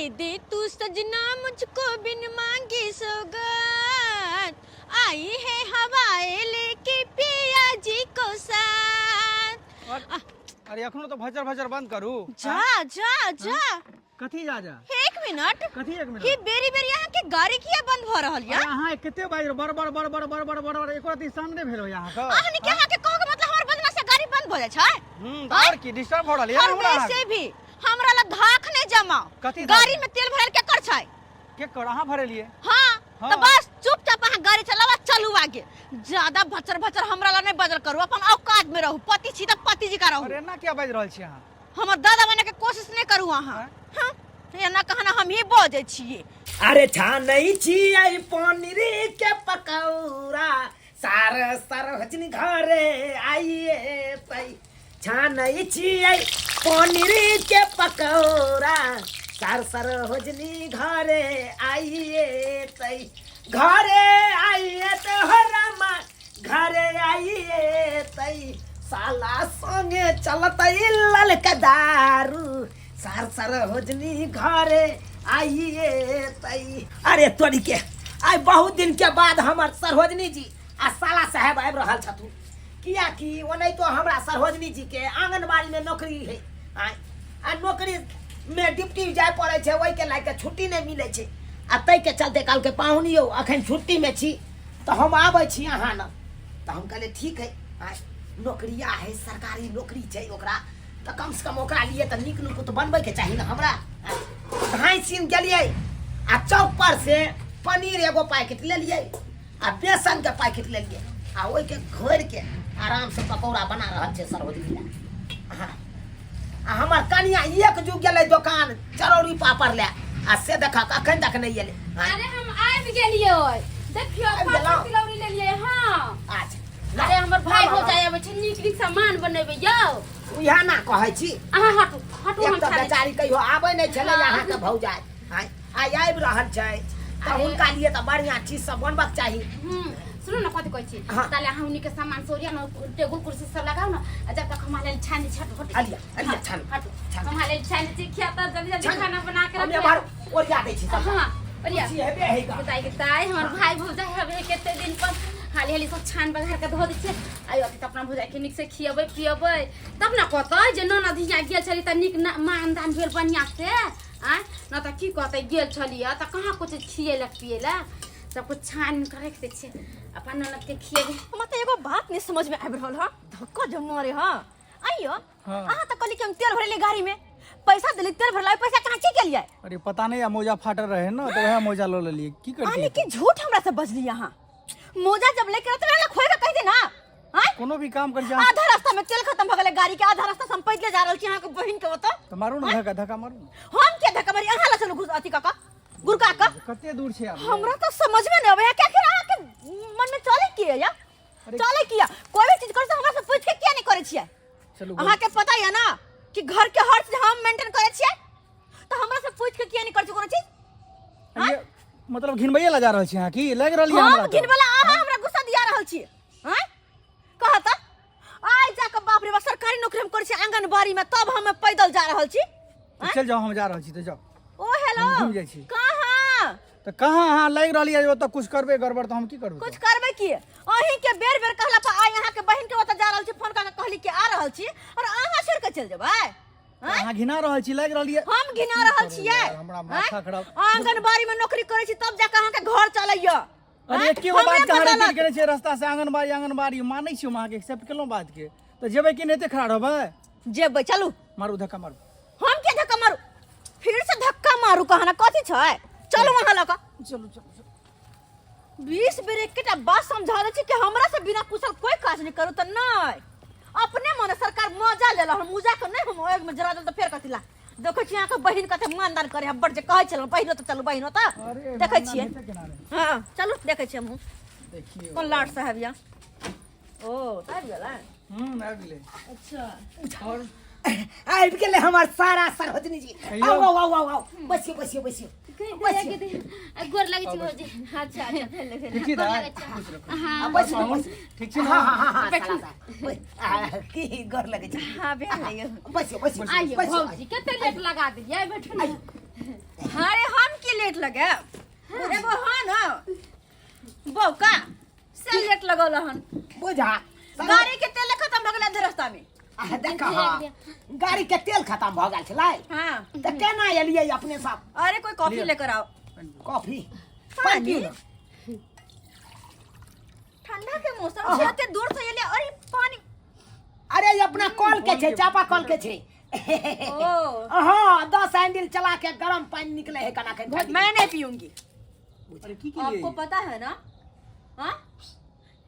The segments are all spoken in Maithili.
दे दे तू सजना मुझको बिन मांगी सौगात, आई है हवाएं लेके पिया जी को साथ। अरे अखनो तो भचर भचर बंद करू। जा जा जा। कथी जा जा? एक मिनट। कथी एक मिनट? ही बेरी बेरी अहाँ के गाड़ी किया बंद भ रहल या? अरे अहाँ कते बाजि बड़ बड़ बड़ बड़ बड़ बड़ बड़ बड़ एको रति सामने भेल हो अहाँ के। अहाँ के अहाँ के कहऽ के मतलब हमर बदला से गाड़ी बंद भ जाइ छै? त और की डिस्टर्ब भ रहल या हमरा? से भी हमरा ला धाक नहीं जमाओ। कथी धाक? गाड़ी में तेल भरल के कर छै? के कर अहाँ भरेलिए? हाँ, हाँ। तो बस चुपचाप अहाँ गाड़ी चलावा, चलू आगे। ज्यादा भचर भचर हमरा ला नहीं बजल करू, अपन औकात में रहू। पति छी त पति जी का रहू। अरे एना किया बाजि रहल छी अहाँ? हमर दादा बने के कोशिश नहीं करू अहाँ। हाँ, एना कहना हम ही बजै छियै। अरे छानै छियै पनीर के पकौड़ा, सार सरहजनी घरे आइए तै। छानै छियै पनीर के पकौड़ा, सार सरहजनी घरे आइए तै। घरे आइए त हो रामा, घरे आइए तै। साला संगे चलतै ललका दारू, सार सरहजनी घरे आइए तै। अरे तोरी के आइ बहुत दिन के बाद हमर सरोजनी जी आ साला साहेब आबि रहल छथुन, कियाकि ओनाहितो हमरा सरोजनी जी के आंगनबाड़ी में नौकरी है आइ, आ नौकरी में ड्यूटी जाय पड़ै छै, ओहिके लए के छुट्टी नहि मिलै छै, आ ताहिके चलते कहलकै पाहुन यौ अखन छुट्टीमे छी तऽ हम आबै छी अहाँ लग। तऽ हम कहलियै ठीक है, आइ नौकरिया है, सरकारी नौकरी छै ओकरा, तऽ कमसँ कम ओकरा लिए तऽ नीक नुकुत बनबैके चाही ने हमरा। धाँइ सीन गेलियै आ चौक पर से पनीर एगो पैकेट लेलियै आ बेसन के पैकेट लेलियै आ ओहिके घोरिके आरामसँ पकौड़ा बना रहल छै सरोजनी ला। हाँ, आ हमर कनिया एक जुग गेलै दोकान चरौरी पापड़ ले, आ से देखक अखन तक नहि एलै। अरे हम आबि गेलियै, देखियौ आबि पापड़ गेलहुँ? तिलौरी लेलियै। हाँ अच्छा, अरे हमर भाई भौजाई आबै छै, नीक नीक सामान बनेबै यौ। इएह ना कहै छी। अहाँ हटू हटू, एक हम तऽ छानै छी। बेचारी कहियो आबै नहि छलै हाँ। अहाँके भौजाई, आइ आइ आबि रहल छै तऽ अरे। हुनका लिए तऽ बढ़िआँ चीज सब बनबाक चाही। सुनू ने कथी कहै छी। हाँ। ताले अहाँ उन्हीं के सामान सोरिया ना, टेबुल कुर्सी सब लगाओ ना, आ जब तक हम लेल छानि छट फट। अलिया, अलिया, हाँ, छानू, हटू। छानू। हम लेल छानि छी खिया तऽ जल्दी जल्दी छानू। खाना बना के हम रखबै। एम्हर ओरिया दै छी सब। हाँ, ओरिया। कुर्सी हेबे है गा। बताइ के ताइ हमर भाई भौजाई हबे कते दिन पर हाली हाली सब छान बघार के धो दै छियै। आइ अथी तऽ अपना भौजाई के नीक से खियेबै पियेबै तब ने कहतै जे ननद हियाँ गेल छली तऽ नीक मानदान भेल बढ़िआँ से। आँय न तऽ की कहतै गेल छलियै तऽ कहाँ कुछ खियेलक पियेलक, सब कुछ छान के राखि दै छियै अपन ननद के खियेबै। हमरा तऽ एगो बात नहीं समझ में आबि रहल हँ, धक्का जब मारे हँ। आइयो हाँ। अहाँ तऽ कहली कि हम तेल भरेली गाड़ी में, पैसा देली तेल भरला, पैसा कहाँ की गेलियै? अरे पता नहीं, मोजा फाटल रहे ना तो वह मोजा लो लेलिए, की करती? आने की झूठ हमरा से बजली अहाँ। मोजा जब लेके रहते ना खोएगा कह दे ना। आँय? कोनो भी काम कर जा। आधा रास्ता में तेल खत्म भ गेलै गाड़ी के, आधा रास्ता से हम पैदले जा रहल छी अहाँ के बहिन के ओतऽ। तऽ मारू ना धक्का, धक्का मारू ना। हम के धक्का मारी? अहाँ ला चलू घुस अथी कऽ कऽ गुरका कऽ। कते दूर छै आब? हमरा तऽ समझ में नहीं आबै है कि आखिर अहाँ के मन में चले की है या? अरे चले किया? कोई भी चीज करे से हमरा से पूछ के किया नहीं करे छियै? चलू अहाँ के पता है ना कि घर के हर चीज हम मेंटेन करे छियै, तऽ हमरा से पूछ के किया नहीं करे छियै कोनो चीज? ये मतलब घिनबैये ला जा रहल छी अहाँ की लागि रहल ये हम हमरा तऽ? घिनबला अहाँ हमरा गुस्सा दिया रहल छी। हैं कह तऽ आइ जाके बाप रे बाप सरकारी नौकरी हम करै छी आंगनबाड़ी में, तब हम पैदल जा रहल छी। तऽ चलि जाउ, हम जा रहल छी, तऽ जाउ। ओ हेलो, हम घुमि जाइ छी। कहाँ? तऽ कहाँ अहाँ लागि रहल ये ओतऽ कुछ करबै गड़बड़ तऽ हम की करबै? कुछ करबै की? अहीं के बेर बेर कहला पर आइ अहाँ के बहिन के ओतऽ जा रहल छी, फोन कऽ के कहली कि आ रहल छी, और अहाँ छोड़ि के चलि जेबै? तऽ अहाँ घिना रहल छी, लागि रहल ये। हम घिना रहल छियै? हमरा माथा खराब। आंगनबाड़ी में नौकरी करै छी तब जाके अहाँ के घर चलैया। अरे एके गो बात कहाँ रिपीट करै छियै रास्ता से आंगनबाड़ी आंगनबाड़ी, मानै छी हम अहाँके, एक्सेप्ट केलहुँ बात के, तऽ जेबै कि नहि एते खड़ा रहबै? जेबै, चलू। मारू धक्का मारू। हम के धक्का मारू? फिर से धक्का मारू कहना कथी छै? चलू वहाँ लऽ कऽ। चलू चलू चलू। 20 बेर एकेटा बात समझा दै छी कि हमरा से बिना पूछल कोई काज नहीं करू, तऽ नहि अपने मने सरकार मजा लेलक, हम मजा के नहि, हम आगि में जरा देल तऽ फेर कथी ला? देखै छी अहाँके बहिन कते मानदान करे है, बड़ जे कहै छलहुँ बहिनो तऽ चलू बहिनो तऽ अरे देखै मानदान छियै। हेतै केना रे? हाँ चलू देखै छियै हमहूँ। देखियौ। कोन लाट साहेब या? ओ आबि गेलै? आबि गेलै। अच्छा। और आबि गेलै हमर सारा सरोजनी जी। कहियौ। आउ आउ आउ आउ आउ, बैसियौ बैसियौ बैसियौ। गोर लगै छी भौजी। अच्छा अच्छा, भेलै भेलै। ठीक छी गोर दाइ? लगै छी। खुश रखू। हाँ। आ, बैसियौ बैसियौ। ठीक छी ने? हाँ हाँ हाँ हाँ, साला साहब। की गोर लगै छी? हाँ भेलै यौ। बैसियौ बैसियौ आइयो बैसियौ। भौजी कते लेट लगा देलियै, बैठू ने। लेट लगायब एगो हन बौका से लेट लगल हन बुझा गाड़ी के तेल खत्म भऽ गेल आधे रास्ता में आ, देख हाँ, गाड़ी के तेल खत्म भऽ गेल छलै हाँ तऽ केना एलियै अपने सब अरे कोई कॉफी लेकर आओ कॉफी पानि पियू ने ठंडा के मौसम छै एते दूर से एलियै अरे पानी अरे ई अपना कल के छै चापा कल के छै ओ हाँ 10 हैंडल चला के गरम पानी निकले है कना के मैं नहीं पीऊंगी अरे की के आपको पता है ना हाँ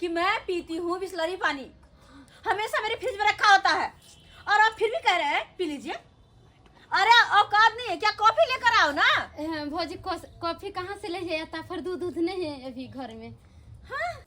कि मैं पीती हूँ बिस्लरी पानी हमेशा मेरे फ्रिज में रखा होता है और आप फिर भी कह रहे हैं पी लीजिए अरे औकात नहीं है क्या कॉफी लेकर आओ ना भौजी कॉफी कहाँ से ले जाता पर दूध उध नहीं है अभी घर में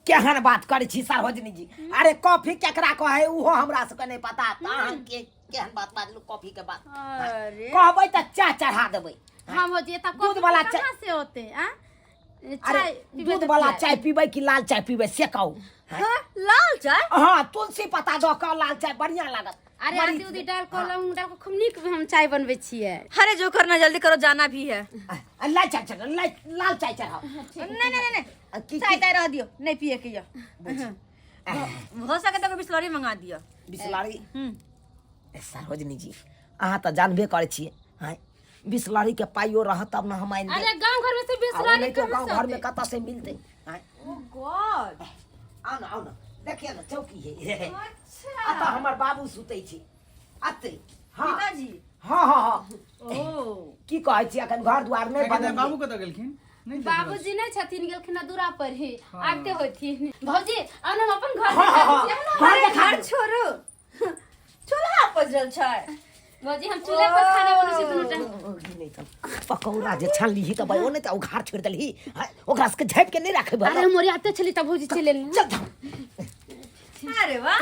केहन बात करै छी सरोजनी जी अरे कॉफी केकरा कहै उहो हमरा सबके नहि पता तऽ अहाँ के केहन बात बाजलू कॉफी के बात अरे कहबै तऽ चाह चढ़ा देबै हाँ भौजी एता दूध कॉफी वाला कहाँ से होते आ अरे चाय पीबै दूध तऽ वाला पियाब। चाय पीबै कि लाल चाय पीबै से कहू हाँ, लाल चाय हाँ तुलसी पत्ता दऽ कऽ लाल चाय बढ़िया लागत अरे आदि उदी डाल के लौंग डाल के खूब नीक हम चाय बनबै छियै अरे जो करना जल्दी करो जाना भी है आ, लाल चाय चढ़ाओ लाल लाल चाय चढ़ाओ नहीं नहीं नहीं नहीं आ, की चाय ताय रह दियो नहीं पिए के यो हो सके तो बिस्लरी मंगा दियो बिसलरी हम्म सरोजनी जी अहाँ तऽ जानबे करै छियै आँय बिसलरी के पाइयो रहत तब ने हम आनि देब अरे गांव घर में से आ बिसलरी ओनाहितो कहाँ गाँव से घर में होते कतऽ से मिलतै आँय ओ गॉड आउ ने आउ ने देखिए ने चौकी है अच्छा अतऽ हमर बाबू सुतै छै अतै हँ पिताजी हँ हँ हँ ओ की कहै छी अखन घर दुआर नहि बाबू बनल कतऽ गेलखिन नहि देख रहल बाबूजी नहि छथिन गेलखिन हँ दूरा पर ही आबिते होथिन भौजी आउ ने हम अपन घर हँ, हँ, देखा दै छी, आउ ने। हँ। अरे देखा घर दे। छोड़ू चूल्हा पजरल छै भौजी हम चूल्हे पर खाना बनबै छी दुनू टाइम नहि तऽ पकौड़ा जे छानलिही तऽ भाइ ओ नहि तऽ उघार छोड़ि देलही हँ, ओकरा सबके झाँपि के नहि राखै अरे हम ओरियाते छली तब भौजी चलि एलनि चल चल अरे वाह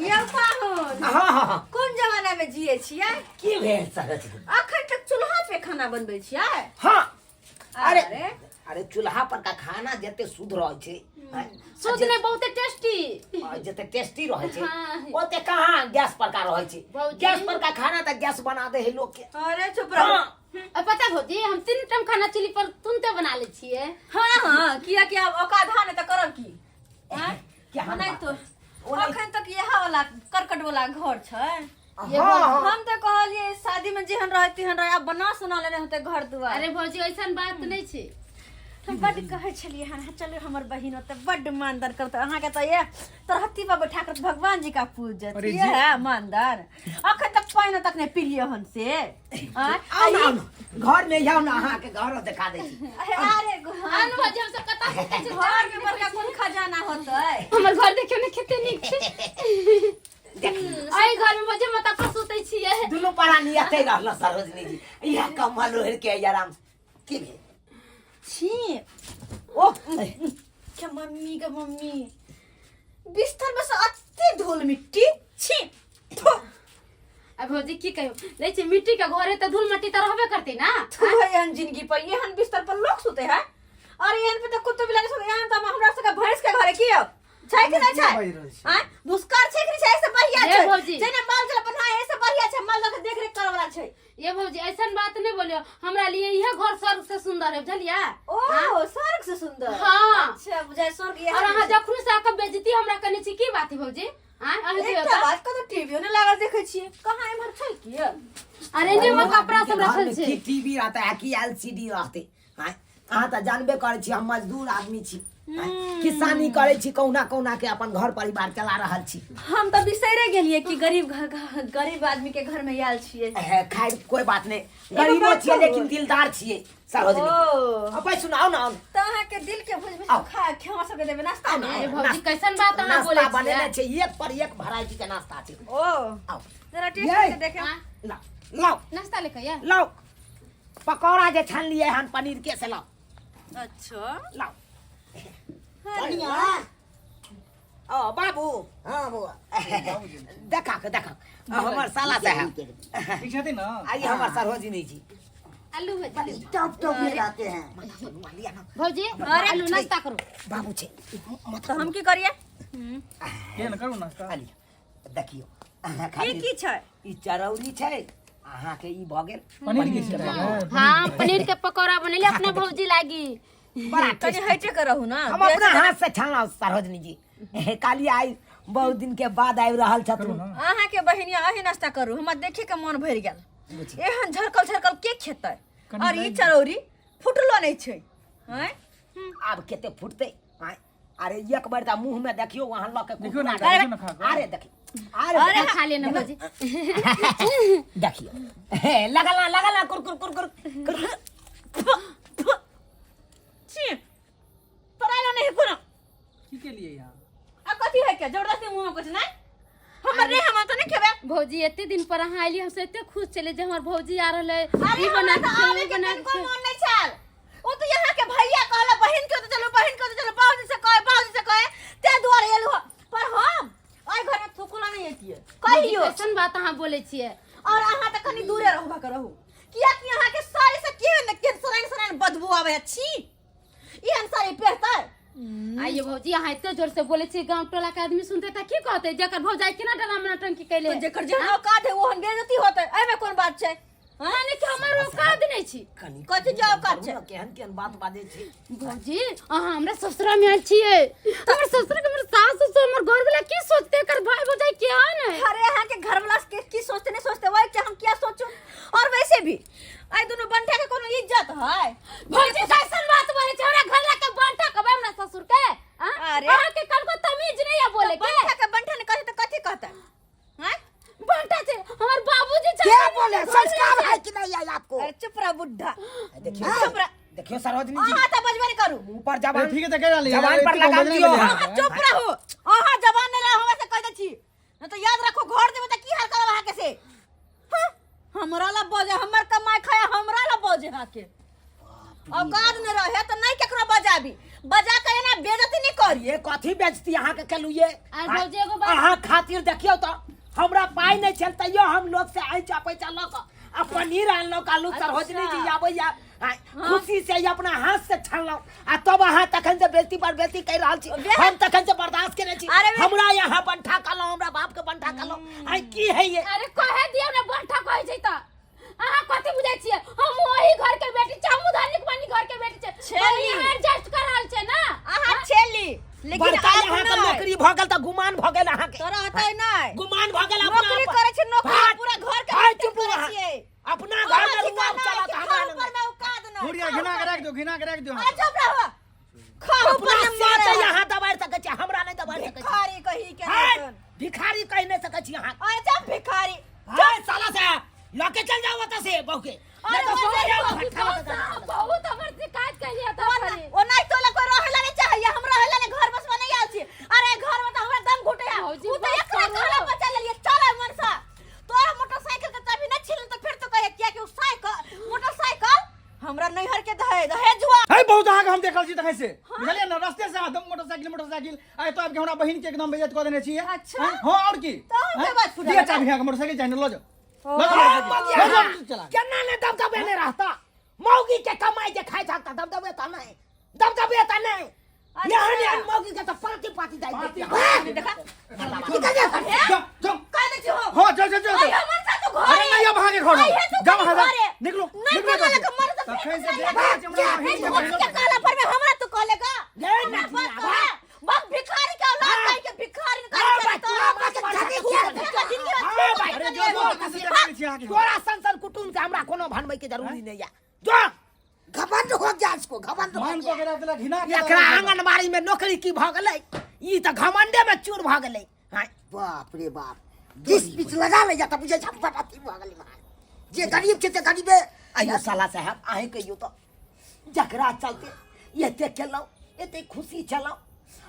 यौ पाहुन हँ हँ हँ कोन जमाना में जिए छियै की भेल सरज अखन तक चूल्हा पे खाना बनबै छियै हँ अरे अरे। अरे चूल्हा पर का खाना जते शुद्ध रहै छै हँ, शुद्ध नहि बहुते टेस्टी आ, जते टेस्टी रहै छै हाँ। ओते कहाँ गैस पर का रहै छै भौजी। गैस पर का खाना तऽ गैस बना दे है लोग के अरे चुप रहो हाँ। आ पता भौजी हम तीन टाइम खाना चूल्ही पर तुरंते बना लै छियै हाँ हाँ किया कि आब औकात ने तऽ करब की आँय? केहन नहि बात? तो ओ नहि- अखन तक इएह वाला करकट वाला घर छै हाँ, हाँ। हम तऽ कहलियै शादी में जेहन रहे तेहन रहे आब बना सुना लेने होते घर दुआर अरे भौजी ऐसन बात नहि छै हम बड्ड कहै छलियै हन हाँ, चलू हमर बहिन ओतऽ बड्ड मानदान करतै अहाँके तऽ ये तरहत्ती पर बैठा कर भगवान जी का पूजत अरे ये जी। है मानदान अखन तक पानि तक नहि पीलियै हन से आँय? आउ ने आउ ने घर में जाउ ने अहाँके घरो देखा दै छी अरे अरे आन भौजी हम सब कतऽ सुतै छी घर में बड़का कोन खजाना होतै हमर घर देखियौ ने कते नीक छै एहि घर में भौजी हम तऽ अपन सुतै छियै दुनू प्राणी एतै रहल सरोजनी जी इएह कम्बल ओढ़ि के आराम से। की भेल छी ओह के मम्मी के मम्मी बिस्तर में से अत्ते धूल मिट्टी छी थु आ भौजी की कहियो लै छै मिट्टी के घर है तऽ धूल मट्टी तऽ रहबे करतै ना थु एहन जिंदगी पर एहन बिस्तर पर लोग सुते है और एहन पे तो कुत्तो बिलाड़ी सुते एहन तो हमरा सबके भैंस के घरे की अब छै कि नहि छै बाजि रहल छी। आँय भुसकर छै कि नहि छै एहिसँ बढ़िया हे छै भौजी। जेने माल जाल बन्हा एहिसँ बढ़िया छै माल जाल के देखरेख करऽ वाला छै ये भौजी ऐसन बात नहीं बोलियो हमरा लिए यह घर स्वर्ग से सुंदर है बुझलिया ओ स्वर्ग से सुंदर हाँ। अच्छा बुझाय स्वर्ग और अहाँ जखन से आके बेजती हमरा कने छी की बात है भौजी आँ अहाँ एकटा के बात कतौ टीवीओ नहि लागल देखै छियै कहाँ एम्हर छै की अरे ने हमर कपड़ा सब घर रखल में छै की टीवी रहता है की एलसीडी रहते आँय, अहाँ तऽ जानबे करै छी हम मजदूर आदमी छी आँय, किसानी करै छी कहुना कहुना के अपन घर परिवार चला रहल छी हम तऽ बिसैरे गेलियै कि गरीब घर गरीब आदमी के घर में आयल छियै हे, खैर कोई बात नहीं गरीबो बात छियै कहू। लेकिन दिलदार छियै सरोजनी ओ अब सुनाओ ना आओ ना। तऽ अहाँके दिल के भुज भुज आउ। खा खेमा सबके देबै नाश्ता आउ ना, मे अरे भौजी कैसन बात अहाँ बोलै नाश्ता बनेने छियै छै एक पर एक वैरायटी के नाश्ता छै ओ आउ जरा टेस्ट ये। करके देखे हाँ, लाओ लाओ नाश्ता लेके या लाओ पकौड़ा जे छानलियै हन पनीर के से लाओ अच्छा लाओ अरे कनिया ओ बाबू हाँ बौआ देखा के देखा हमर साला साहब ठीक छथिन ना आई हमर सरोजिनी जी आलू भौजी टॉप टॉप में रहते हैं लिया ना भौजी अरे आलू नाश्ता करू बाबू छै तऽ हम की करियै के ने करू नाश्ता लिया देखियो अहाँ ई खातिर की छै ई चरौरी छै अहाँके ई भऽ गेल पनीर के छै। हाँ, पनीर के पकौड़ा बनेली अपना भौजी लागी। बड़ा कनि हटे के रहू ना। हम अपना हाथ से छानलहुँ सरोजनी जी। काली आई बहुत दिन के बाद आबि रहल छथिन। अहाँ के बहिनिया अही नाश्ता करू, हमरा देखे के मन भरि गेल। एहन झरकल झरकल के खेतै? और ई चरौरी फुटलो नहीं छै। हैं? आब कते फुटतै? आँय, अरे एक बेर तऽ मुँह में देखियौ वहाँ लऽ के देखियौ ना, कुरकुरा। देखियौ ना खा कऽ। अरे देखियौ, अरे अरे खा लेना भौजी। देखियौ, हे लगल ना, लगल ना कुरकुर कुरकुर कुरकुर। छी, तोरा एलो नहीं कोनो। की के लिए यहाँ? आ कथी है के जबरदस्ती मुंह में कुछ नहीं हमर रे, हम तो नहीं खेबे। भौजी एते दिन पर अहाँ आइली, हम से एते खुश चले जे हमर भौजी आ रहल है। अरे ई हमरा बना तऽ के आवे खेबै, के बना तनिको के मन नहीं छल। ओ तो यहाँ के भैया कहला बहिन के तो चलो, बहिन के तो चलो, बाबूजी से कहे, बाबूजी से कहे, ते दुआरे एलु। पर हम ओइ घर में थुकुला नहीं एतिए कहियो। कैसन बात अहाँ बोले छियै? और अहाँ तऽ कनि दूरे रहू भऽ रहू, कियाकि अहाँ के साड़ी से के ने के सराइन सराइन बदबू आवे है। छी, एहन साड़ी पहिरतै? आइए भौजी, अहाँ एते जोर से बोले छियै, गांव टोला के आदमी सुनते तऽ की कहते, जेकर भौजाई केना डरामना टंकी कैले? तो जेकर जेहन औकात है ओहन बेइज्जती होतै, एहिमे कोन बात छै? हाँ, नहीं कि हमर औकात नहीं छी। कनि कथी के औकात छै? केहन केहन बात बाजै छी भौजी? अहाँ हमरा ससुरा में आयल छियै, हमर ससुर के, हमर सास ससुर, हमर घर वाला की सोचते, एकर भाई भौजाई केहन है? अरे अहाँ के घर वाला के की सोचते नहीं सोचते वही के हम क्या सोचू। और वैसे भी आई दुनू बंठा के कोनो इज्जत है? भौजी कैसन बात बोले छै? हमरा घर ला के बंठा कहबै हमरा ससुर के? हाँ? अरे। अहाँ के कनको तमीज नहीं है बोले के। बंठा के बंठा ने कहते तो कथी कहते हैं? बंठा छै हमर बाबूजी छै। क्या बोले, संस्कार है कि नहीं है आपको? अरे चुप रह बुढ़ा। देखियौ, चुप रह। देखियौ सरोजनी जी, अहाँ तऽ बजबे नहीं करू। मुँह पर जबान, ठीक है तऽ कहि रहली। जबान पर लगा दियौ। अहाँ चुप रहू, अहाँ जबान नहीं रहो, हमरा से कह दै छी, नहीं तो याद रखो घर देबै तऽ की हाल करब अहाँके से। हाँ, हमरा ला बजे, हमर कमाई खाया हमरा ला बजे। अहाँके औकात नहीं रहे तऽ नहीं केकरो बजाबी, बजा के एना बेइज्जती नहीं करी। ये कथी बेचती अहाँ के केलू ये? आर भौजी एगो बात, अहाँ खातिर देखियौ तऽ हमरा पाइ नहि छल, तैयो हम लोग से ऐंचा पैंचा लऽ कऽ आ पनीर आनलहुँ। कालू सरोजनी जी आबैया आ खुशी से अपना हाथ से छानलहुँ, आ तब अहाँ तखन से बेइज्जती पर बेइज्जती कहि रहल छी। हम तखन से बर्दाश्त केने छी। अरे हमरा यहाँ बंठा कहलहुँ, हमरा बाप के बंठा कहलहुँ, आइ की है ये? अरे कहे दियौ ने बंठा कहै छै तऽ अहाँ कथी बुझै छियै? हम ओही घर के बेटी छी, हमहूँ धनिक बनी घर के बेटी छी। छेली। एडजस्ट कर रहल छै ना। अहाँ छेली, लेकिन बड़का आब यहाँ के नहि। नौकरी भऽ गेल तऽ गुमान भऽ गेल अहाँके। तोरा होतै नहि। गुमान भऽ गेल अपना नौकरी पर। करै छै नौकरी, हट, पूरा घर के हट, मेंटेन चुप करै अहाँ। छियै। अपना घर में अहाँ रुआब ठिकाना चलत है कि हमरा खाऊ लग। पर में औकात नहि। बुढ़िया घिना के राखि दियौ, घिना के राखि दियौ। अरे चुप रहो, खाऊ पर अपना में से मारे तऽ है। यहाँ दबारि सकै छी, हमरा नहि दबारि सकै छी। भिखारी कही के हट, नहीं। भिखारी कहि नहि सकै छी अहाँ। अरे चुप भिखारी। हट, साला से लऽ के चल जाओ ओतऽ से बहू के, अरे नहि तऽ ओतऽ सोझे जाओ, भट्ठा लऽ के बहुत बहुत हमर शिकायत कैलियै तऽ खरी। ओ नहीं तो कोई रहेला नहीं चाहिए, हम रहेला नहीं, घर बसवा नहीं आयल छी। अरे घर में तो हमरा दम घुटे है। भौजी, उ तो बस एकरा करू। कहला पर चल लेलिए। चल मनसा, तोरा मोटरसाइकिल के चाबी नहीं छिल तो फिर तो कहे किया कि उ साइकिल मोटरसाइकिल हमरा नैहर के दहे दहेजुआ है। बहुत अहाँके हम देखल छी तखन से, बुझलियै ने, रस्ते से अहाँ एकदम मोटरसाइकिल मोटरसाइकिल आइ तो आबि के हमरा बहिन के एकदम बेइज्जत कऽ देने छियै। अच्छा। हैं? हाँ, और की। तऽ हम के हैं? बात फुटा दिअ देबै? चाबी, अहाँके मोटरसाइकिल चाही ने, लऽ जाउ, लऽ जाउ मोटरसाइकिल, लऽ जाउ, चला। केना ने दबदबेने रहता? मौगी के कमाई जे खाइ छक तऽ दबदबे तऽ नहि, दबदबे तऽ नहि। अच्छा। एहन एहन मौगी के तऽ पाँति पाँति जाइ पाँति। देखा। निकल जा। जाओ जाओ। कह दे छी हो। हाँ, चल चल चल। अरे मनसा तू घर अरे नहीं, अब अहाँके घर अरे तू जाओ, अहाँ घरे। जाओ। निकलो नहीं निकलो। बोला लगा मर तो तखन से फिर देख रहल छी हमरा बहिन के के बहिन कहला पर में हमरा तू कहलेगा ले हमरा ना, बात ना, कहे बस भिखारी के औलाद कह के भिखारी ने हाँ, कह भाई, तो तोरा बात के जिंदगी में हाँ, भाई, अरे जो जो तखन से देख रहल छी अहाँके। तोरा सन सन कुटुम्ब से हमरा कोनो भनबै के जरूरी नहीं है, जो घमंड हो गया इसको, घमंड हो मान गया। कऽ के राख देलक घिना के। एकरा आंगनबाड़ी में नौकरी की भऽ गेलै, ई तऽ घमंडे में चूर भऽ गेलै। हाँ। बाप रे बाप, जिस बीच लगा ले जाता बुझे छप अथी भऽ गेलै महान। जे गरीब छै से गरीबे। आइयो साला साहब, अहीं कहियौ तऽ जकरा चलते एते केलहुँ, एते खुशी छलहुँ,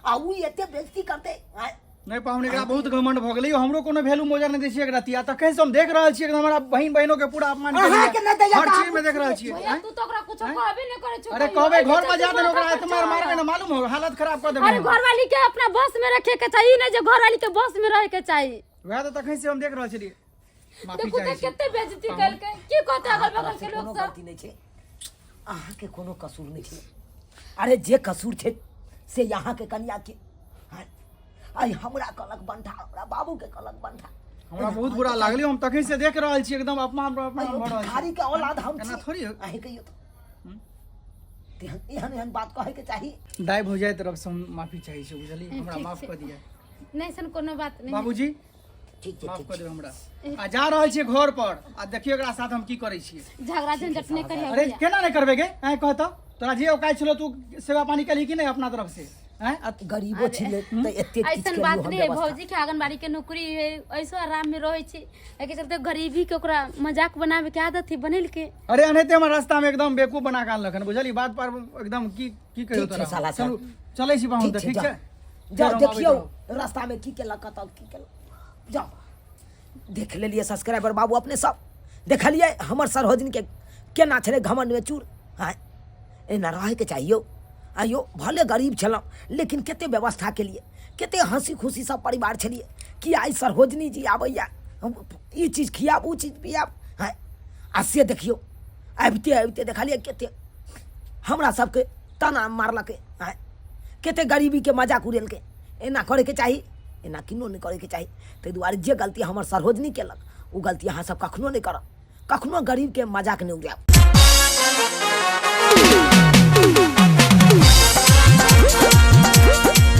आ उ एते बेइज्जती करतै? आँय? नहि पाहुन, एकरा बहुत घमंड भऽ गेलै यौ। हमरो कोनो वैल्यू मोजर नहि दै छियै एकरा तिया। तखन से हम देख रहल छियै, एकदम हमरा बहिन बहिनो के पूरा अपमान केने। अहाँके नहि दैया हर तऽ चीज में देख रहल छियै। भैया, आँय? तू तो ओकरा कुछो कहबे नहीं करे छौ। अरे कहियो। कहबै एहि घर पर चलते जा देने ओकरा माथा पर मार मारबै चढ़ल। ने, मालूम हो, हालत खराब कऽ देबै अरे हम। घरवाली के अपना बस में रखे के चाहिए, नहीं जे घरवाली के बस में रहे के चाहिए। वएह तऽ तखन से हम देख रहल छलियै। माफी देखू चाहै तऽ छी। कते बेइज्जती केलकै, की कहते अगल बगल के कोनो लोग सब? गलती नहि छै अहाँके, कोनो कसूर नहि छै। अरे जे कसूर छै से अहाँके कनिया के। हाँ, आइ हमरा कहलक बंठा, हमरा बाबूके कहलक बंठा। हमरा बहुत बुरा लागल हम तखन से देख रहल छी एकदम अपमान पर अपमान अयो, भऽ रहल भिखारी छै के औलाद हम एना छी थोड़ी अहीं कहियौ तऽ तेहन एहन एहन बात कहै के चाही। दाइ भौजाइ तरफ से हम माफी चाहै छी, बुझलियै? हमरा ठीक माफ छै। कऽ दिअ। नहि, ऐसन कोनो बात नहि। बाबूजी, ठीक छै। माफ ठीक कऽ छै। दियौ हमरा। आ जा रहल छियै घर पर आ देखियौ एकरा साथ हम की करै छियै। झगड़ा झंझट नहि करिहे। अरे भैया। केना नहि करबै गे? आँय, कहतऽ तोरा जे औकात छलो तू सेवा पानी केलही कि नहि अपना तरफ से? आँय, गरीबो छलै तऽ एते किछु ऐसन केलियौ बात हम नहीं है। व्यवस्था। भौजी के आंगनबाड़ी के नौकरी है, ऐसो आराम में रहै छै। एहिके चलते गरीबी के ओकरा मजाक बनावे के आदत है बनेल के। अरे एनाहिते हमर रास्ता में एकदम बेवकूफ बना के आनलक हन, बुझलियै? बात पर एकदम की की कहियौ ठीक छै तोरा। साला साहब। चलू, चलै छी पाहुन ठीक तऽ छै, ठीक जाउ। छै। जाउ। फेर हम आबै देखियौ रहब। रास्ता में की केलक, कतऽ की केलक, जाउ देख लेलियै। सब्सक्राइबर बाबू, अपने सब देखलियै हमर सरोजनी के केना छलै घमंड में चूर। आँय, एना रहैके चाहियो? आइयो भले गरीब छलहुँ लेकिन कते व्यवस्था केलियै, कते हँसी खुशी सब परिवार छलियै कि आइ सरोजनी जी आबैया, हम ई चीज खियाब, ओ चीज पियाब। आँय, आ से देखियौ आबिते आबिते देखलियै कते हमरा सबके ताना मारलकै। आँय, कते गरीबीके मजाक उड़ेलकै। एना करैके चाही? एना किनो नहि करैके चाही। ताहि दुआरे जे गलती हमर सरोजनी केलक ओ गलती अहाँ सब कखनो नहि करब। कखनो गरीबके मजाक नहि उड़ायब।